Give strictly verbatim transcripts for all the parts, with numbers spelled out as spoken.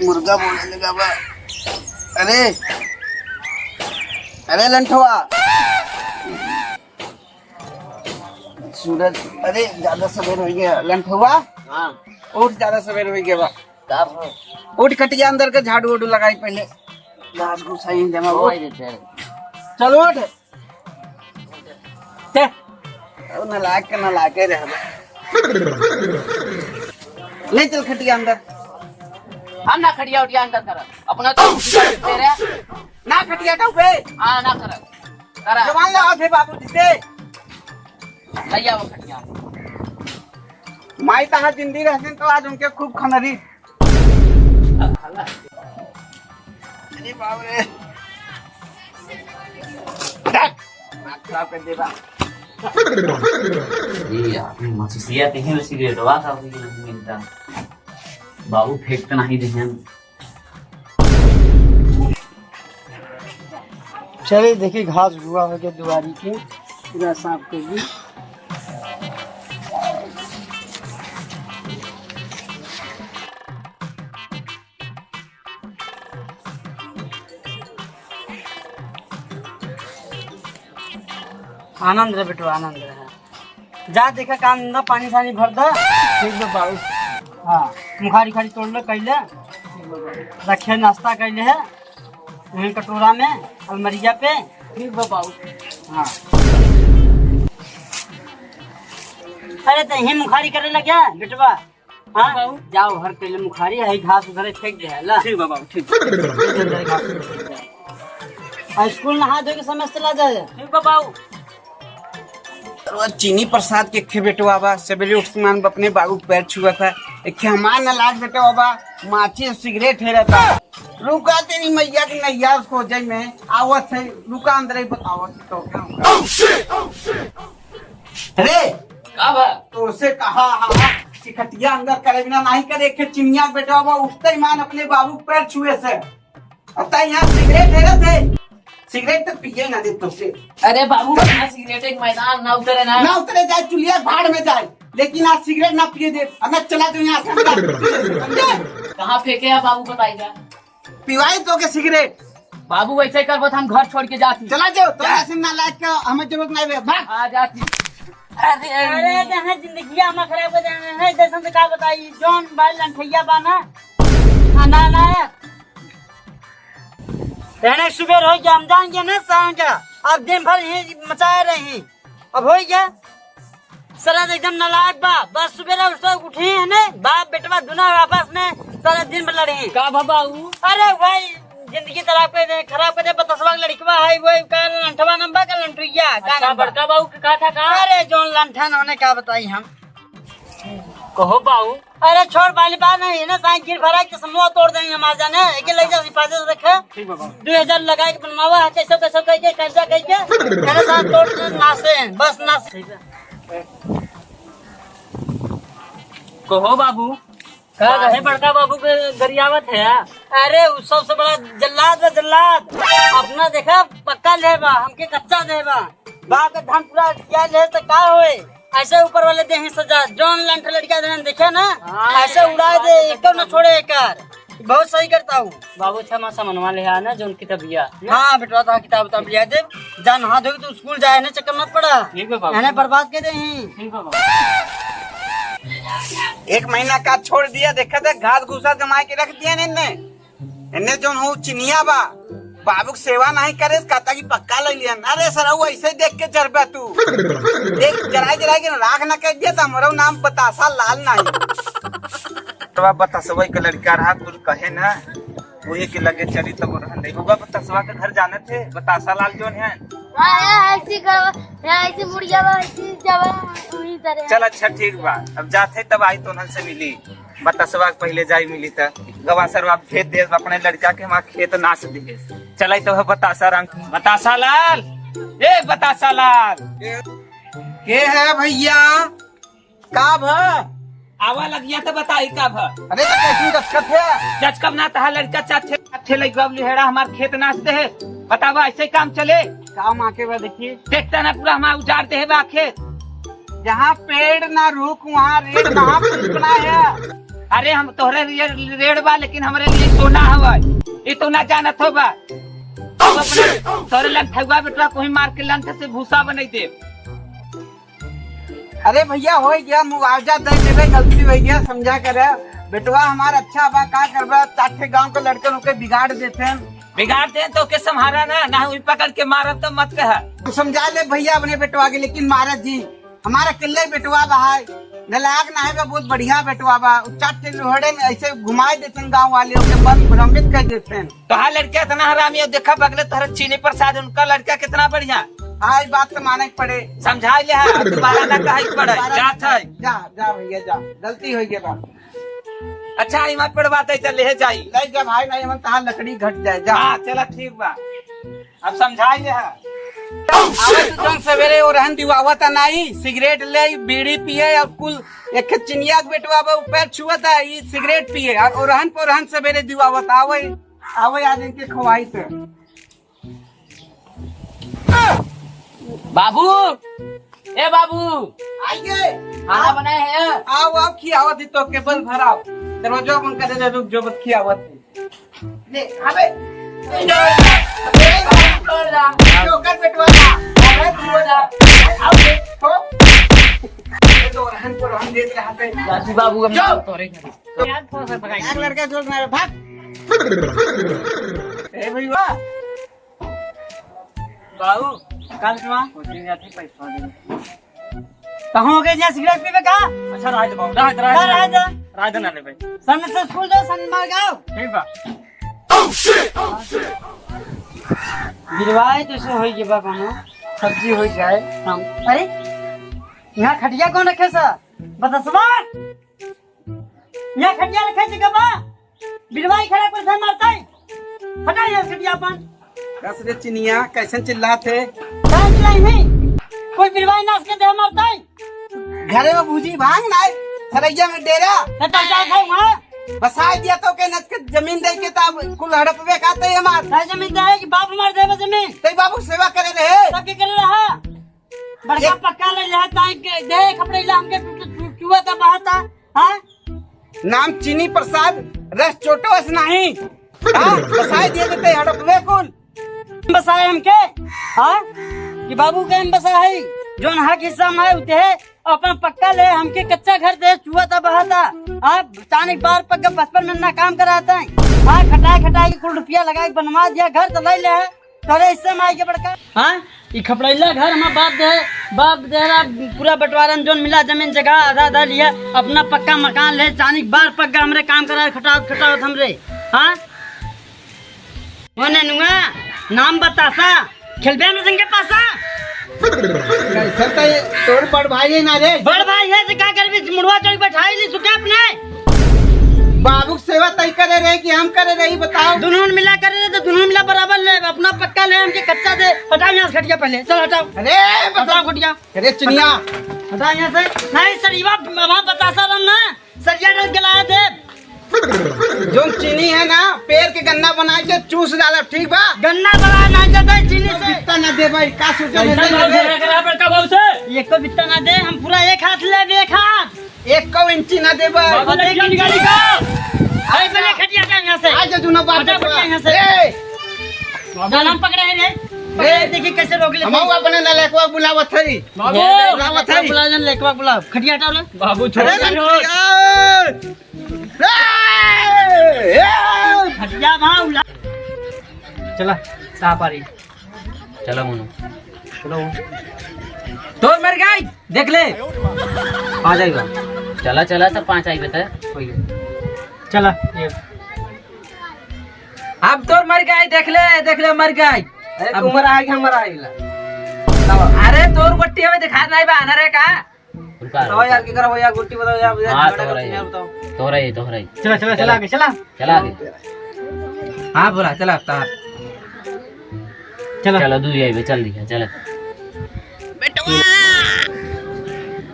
मुर्गा बोले लगा बा। अरे, अरे लंठवा। सूरज, अरे ज्यादा सवेर होइ गया लंठवा। हाँ। उठ, ज्यादा सवेर होइ गया बा। का भा? उठ, खटिया अंदर के झाड़ू वाड़ू लगाई पहले। घास घुसाई देमा वो। ओए रे तेरे। चल उठ। ते, अब नलायक के नलायके रहबे। ले चल खटिया अंदर। हम ना खटिया उटिया अंदर करब। अपना तो तेरे। ना खटिया उठाऊ बे। हाँ, ना करब। करा। जवान लगा थे बाबू जी से। ले आओ खटिया। माई तहाँ जिंदी रहते तो आज उनके खूब खनरी। अरे बाप रे। नाक खराब कर देबा। ये यार, मछुसिया कहीं उसी रेटवा का भी नहीं मिलता। बाबू फेंक तो नहीं देहन। चले देखी, घास हुआ हो गया दुआरी के, पूरा साफ कर दी। आनंद रहे बेटवा, आनंद रहे। जा देखा काम धंधा, पानी सानी भर दा। ठीक बा बाबू। हाँ, मुखारी खारी तोड़ ले, कैले। रखे नाश्ता कैले है वहीं कटोरा में, अलमरिया पे। ठीक बा बाबू। हाँ। अरे तो यहीं मुखारी करे लग गया बेटवा। हाँ, बाबू। जाओ, हर पहले मुखारी है, घास उधर फेंक दे, ला। ठीक बा बाबू, ठीक। इधर घास उधर फेंक दे। और स्कूल नहा धो के समय से चला जाए। ठीक बा बाबू। अरे चीनी प्रसाद के खे बेटवा बा, सवेरे उठ के मान अपने बाबू के पैर छुआ था। एक खे हमार नालायक बेटवा बा, माची सिगरेट हेरता। रुका तेरी मैया के नैया खोजे में आवत है, रुका अंदर ही बतावत तो क्या होगा। रे, का बा? तोसे कहा, हाँ, हाँ, सिखटिया अंदर करे बिना नहीं करे, एक चिनिया बेटा बा, उठते ही मान अपने बाबू के पैर छुए से। अब ताई यहाँ सिगरेट है ना थे? सिगरेट तो पिए ना दे तोसे। अरे बाबू, बिना सिगरेट एक मैदान ना उतरे ना। ना उतरे जाए, चुलिया भाड़ में जाए, लेकिन आज सिगरेट ना पिए दे। अब ना चला दो यहाँ से, समझे? कहाँ फेंके है बाबू, बताइएगा। पिवाई तो के सिगरेट। बाबू, वैसे करबो तो हम घर छोड़ के जाती। चला जाओ, तो क्या? ऐसे नालायक का हमें जरूरत नहीं बे, भाग। आ जाती। अरे, अरे, जहाँ जिंदगी हमार खराब हो जाना है, जैसन से का बताई, जौन भाई लंठैया बा ना, आ, ना, ना। रहने सुबह हो गया, हम जाएंगे ना शाम का, अब दिन भर यही मचाए रही। अब होइ गया। साला तो एकदम नालायक बा। बस सुबेरे उठते उठी है ने, बाप बेटवा दुनो आपस में सारा दिन भर लड़े हैं। का भा बाऊ? अरे भाई, जिंदगी खराब कर दे, खराब कर दे। बतसवा के लड़कवा है, वो का लंठवा नंबर का लंठुइया, का अच्छा, नंबर? बड़का बाऊ के का था का? अरे जौन लंठन होने का बताई हम। कहो बाऊ। अरे छोड़, बाली बात नहीं है ना, साइन गिर भरा के समूह तोड़ देंगे हमार जाने। एक ले जा हिफाजत रखे। ठीक बा बाऊ। दो हजार लगा के बनवावा है, कैसे कैसे कह के, कर्जा कह के, अरे साथ तोड़ के नासे, बस नासे। कहो बाबू, का काहे बाबू? बड़का बाबू के गरियावत है? अरे उ सबसे बड़ा जल्लाद बा, जल्लाद। अपना देखा पक्का ले बा, हमके कच्चा दे बा। बाप के धन पूरा किया ले तो का होए? ऐसे ऊपर वाले देही सजा, जौन लंठ लड़का देहन देखे ना, हाँ, ऐसे उड़ा दे, बात एकदम न एकदम। छोड़े एकर। बहुत सही करता हूँ। बाबू, अच्छा, माँ सामानवा ले आना, जौन किताबिया। हाँ, बेटवा, तो किताब उताब लिया दे। जा नहा धो के तू स्कूल जाए, इन्हें चक्कर मत पड़ा। ठीक है बाबू। इन्हें बर्बाद कर देही। ठीक है बाबू। एक महीना का छोड़ दिया, देखा था, घास घूसा जमा के रख दिया इन्हें। एने जौन हो चिनिया बा, बाबू के सेवा नहीं करे, कहता कि पक्का ले लिया। अरे सरऊ, ऐसे ही देख के जरबा तू। देख, जराई जराई के राख ना कर दिया, तो हमरो नाम बतासा लाल नहीं। तो बतासवा के लड़का रहा, कुछ कहे ना, वही के लगे चली तो रहन दे। बउआ, बतासवा के घर जानत है, बतासा लाल जौन है। हाँ, यहाँ ऐसी गवा, यहाँ ऐसी मुड़िया बा, ऐसी जवा, वही तरह। चल, अच्छा, ठीक बा, अब जात है, तब आई तो उन्हन से मिली। बतासवा के पहिले जाई मिली त गवा सरवा भेज दे अपने लड़का के, हमार खेत नास दिहे। चलाई तो है बतासा रंग, बतासा लाल, ए बतासा लाल। के है भैया? का भ? आवा लगिया तो बताई का भ? अरे तो कैसे दस्तखत है? जज कब ना तहा लड़का चाचे, चाचे लइका अब लिहेड़ा हमार खेत नास दे है। बतावा ऐसे काम चले? काम आके बा देखिए। देखता ना पूरा हमार उजाड़ दे है बा खेत। जहाँ पेड़ ना रुख, वहाँ रेड महापुरुष बनाए है। अरे हम तोहरे लिए रेड़ बा, लेकिन हमरे लिए सोना हवै, ई तू ना जानत होबा। अब अपने तोरे लंठौआ बेटवा कोही मार के लंठ से भूसा बनाई देब। अरे भैया, होइ गया, मुआवजा दे देबे, गलती होइ गया, समझा करे। बेटवा हमार अच्छा बा, का करबा, चार ठे गाँव के लड़कन ओके बिगाड़ देते हैं। बिगाड़ दे तो ओके संभारा ना, ना उही पकड़ के मारब तो मत कहा। तू समझा ले भैया अपने बेटवा के, लेकिन मारत जी, हमार अकेले बेटवा बा है, नालायक ना है बा, बहुत बढ़िया बेटवा बा। उ चार ठे लोहड़े में ऐसे घुमाए देते हैं गाँव वाले, ओके मन भ्रमित कर देते हैं। तोहार लड़का इतना हरामी है, देखा बगले तोहरे चीनी प्रसाद, उनका लड़का कितना बढ़िया। हाँ, ई बात तो माने के पड़े। समझाई ले, हाँ, दोबारा ना कहे के पड़े। दोबारा जात है। जा, जा भैया, जा, गलती होइ गया बा। अच्छा, इमा पेड़वा दे, चल ले जाई। ले जा भाई, नहीं हम तहार लकड़ी घट जाए, जा। हाँ, चला ठीक बा, अब समझाई ले, हाँ। अबे तू जौन सवेरे ओरहन दिवावत है नाई, सिगरेट ले, बीड़ी पिए और कुल एक चिनिया के बेटवा बा, ऊ पैर छुअत है, ई सिगरेट पिए और ओरहन पोरहन सवेरे दिवावत, आवे, आवे आज इनके खवाई से। बाबू, ए बाबू, आइए। खाना बनाए हैं? आओ, आओ, खियावत ही तो केबल भराओ। दरवाजा बंद कर दे, रुक जो, बस खियावत ही। ले, अबे। अबे, छोड़ दा। जोकर बेटवा। अबे, छोड़ दा। आओ, हो। ये तो रहन को रहन देत रहत है। राजू बाबू, हम जो। तोरे घर। यार, थोड़ा सा भगाई। एक लड़का जोर मारे, भाग। ए भैया। बाबू, काल के वहाँ कोचिंग जाती, पैसा दे। कहूँ के जा सिगरेट पीबे का? अच्छा, राज बाबू, राज, राज, ना, राज। राज ना लेबे। सन से स्कूल जाओ, सन मार गाओ। ठीक बा। गिरवाए तो से होई के बा कोनो, सब्जी होई जाए। हम, अरे, यहाँ खटिया कौन रखे सा? बतसवा? यहाँ खटिया रखे थे गबा? बिरवाई खड़ा कोई से मारता है? हटा यहाँ से खटिया अपन। कस रे चिनिया, कैसन चिल्लात है? कहाँ चिल्लाई नहीं? कोई बिरवाई नास के देह मारता है? घरे में भूजी भांग ना है, सरैया में डेरा। तो तो जाए थे वहाँ? बसाए दिया तो के नच के जमीन दे के तब कुल हड़पबे खाते हैं हमार। सही जमीन दे है कि बाप हमारे देवे जमीन? तेरे बाबू सेवा करे रहे। तब के करे रहा? बड़का एक पक्का ले लिहा, ताई के दे खपड़ैला हमके चु-, चु-, चु-, चुआ ता बहाता, हाँ? नाम चीनी प्रसाद, रस चोटो अस नाही। हाँ, बसाए दिए देते हड़पवे कुल। बसाए हमके, हाँ? कि बाबू के हम बसा है, जोन हक हिस्सा में है, उते है, अपन पक्का ले, हमके कच्चा घर दे, चुआ ता बहाता। हाँ, चानिक बार पक्का बचपन में ना काम कराता है। हाँ, खटाए खटाए के कुल रुपया लगा के बनवा दिया, घर तो ले ले है। तोरे हिस्से में आई के बड़का? हाँ, ई खपड़ैला घर हमार बाप दे, बाप दे रहा, पूरा बंटवारन जोन मिला जमीन जगह आधा आधा लिया, अपना पक्का मकान ले, चानिक बार पक्का हमरे काम करा, खटावत खटावत हमरे। हाँ, ओने नुआ, नाम बतासा, खेलबे में संगे पासा। कैसन तो ये तोर बड़ भाई है ना रे? बड़ भाई है तो का करबी, मुड़वा चढ़ बैठाई ली सुके अपने। बाबू के सेवा तय करे रहे कि हम करे रही, बताओ। दुनों मिला करे रहे तो दुनों मिला बराबर ले, अपना पक्का ले, हमके कच्चा दे। हटाओ यहाँ से खटिया पहले, चल हटाओ। अरे हटाओ खटिया। अरे चिनिया। हटाओ यहाँ से। नहीं सर, ये बात वहाँ बतासा रहा ना, सरिया डर गलाया दे। जो चीनी है ना, पेड़ के गन्ना बना के चूस डाला, ठीक बा? गन्ना बना ना जाता है चीनी से। बित्ता ना दे भाई, का सोचा कैसा नहीं भाव दे दे। रहा है बड़का भाव से? ये को बित्ता ना दे, हम पूरा एक हाथ ले, एक हाथ। एक को इंची ना देबे। बाबू, और एक लड़कियां इंची निकाली का? अरे, पहले खटिया हटा यहाँ से। आ जा, दुनो बाप हटा, बेटवा। खटिया यहाँ से। ए! बाबू। जान हम पकड़े हैं रे। पकड़े हैं, देखिए कैसे रोक ले। हम अपने नलेकवा बुलावत हई। बाबू। बुलावत हई। बुला जान, लेकवा बुलाओ। खटिया हटाओ रे। बाबू, छोड़ अरे, दो। लड़कियां। ए! ए! खटिया वहाँ उला। चला, साहब आ रही। चला मोनू। चलो। तोर मर गई, देख ले। पाँच आई बा। चला, चला, तब पाँच आई बता। कोई नहीं। चला, ये। अब तोर मर गई, देख ले, देख ले, मर गई। अरे, अब तू मरा है कि हम मरा है, इला? अरे, तोर गोटी हमें दिखा नहीं बा, अनर है का? रुका, बताओ रुका। यार, की करा हो यार, गोटी बताओ यार, यार, हाँ, झगड़ा तोहरा करते ही, यार, बताओ। तोहरा ही, तोहरा ही। चला, चला, चला चला। आगे, चला। चला आगे। हाँ, बोला, चला, अब तार। चला। चलो, दूर जाइबे, चल दिया, चला। बेटवा!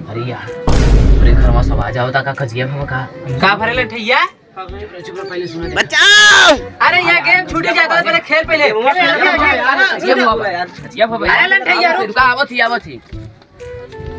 अरे यार, अरे घर में सब आ जाओ, ता का खजिया में का? का भरे ले ठैया? चुप रह, चुप रह, पहले सुना दे। बचाओ! अरे, यहाँ गेम छूटी जाता है, पहले खेल पहले। ये हुआ भाई, ये हुआ भाई। अरे, लंठैया, रुक। रुका, आवत ही, आवत ही।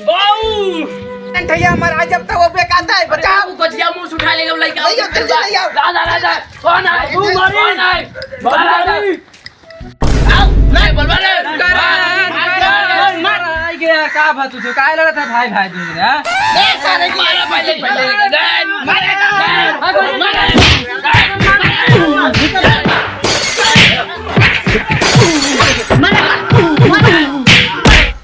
बाऊ। अंठैया महाराज, जब तक वो बेकाता है, बचाओ। बचिया मुंह से उठा ले, जब लइका नहीं, जल्दी नहीं आओ। राजा, राजा, कौन है? तू मारी। कौन है? मारा। आओ, नहीं, बोलवा रे। मार, मार, मार, आई गया, का बात तुझे? काय लड़त है भाई, भाई दूर, हाँ? ए, सारे मारा पहले, पहले।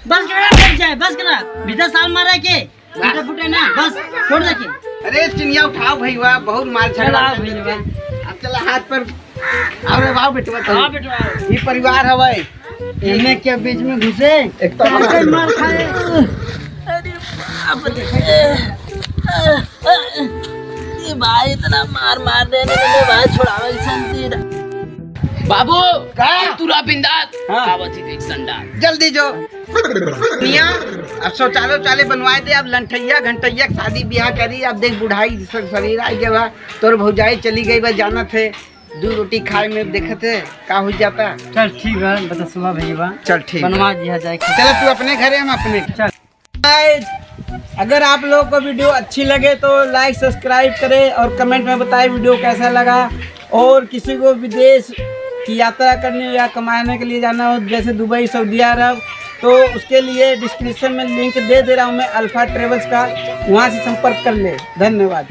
बस करा, बस जाए, बस करा। बीता साल मारा के? फुटे फुटे ना, बस छोड़ दे के। अरे चिनिया उठाओ भैया, बहुत मार झगड़ा चला कर भैया। देते हैं। अब चला हाथ पर। अरे वाह बेटवा, तो हाँ बेटवा। ये परिवार हवे। एमे के बीच में घुसे? एक तो ऐसे मार खाए। अरे बाप रे। ये भाई इतना मार मार देने लगे भाई, छोड़ावे शांति। बाबू, का? तू रहा बिंदास। हाँ। आवत ही देख संडास। जल्दी जो। मियाँ, अब शौचालय उचालय बनवाए दे, अब लंठैया घंटैया के शादी ब्याह करी, अब देख बुढ़ाई स-, शरीर आ गया बा, तोर भौजाई चली गई बा, जानत है, दू रोटी खाए में देखत है, का हो जाता। चल ठीक बा, बता सुबह भैया बा। चल ठीक बा। बनवा दिया जाए। चल तू अपने घरे, हम अपने। चल। Guys, अगर आप लोगों को वीडियो अच्छी लगे तो लाइक सब्सक्राइब करें और कमेंट में बताएं वीडियो कैसा लगा। और किसी को विदेश की यात्रा करनी हो या कमाने के लिए जाना हो, जैसे दुबई, सऊदी अरब, तो उसके लिए डिस्क्रिप्शन में लिंक दे दे रहा हूँ मैं अल्फा ट्रेवल्स का, वहाँ से संपर्क कर ले। धन्यवाद।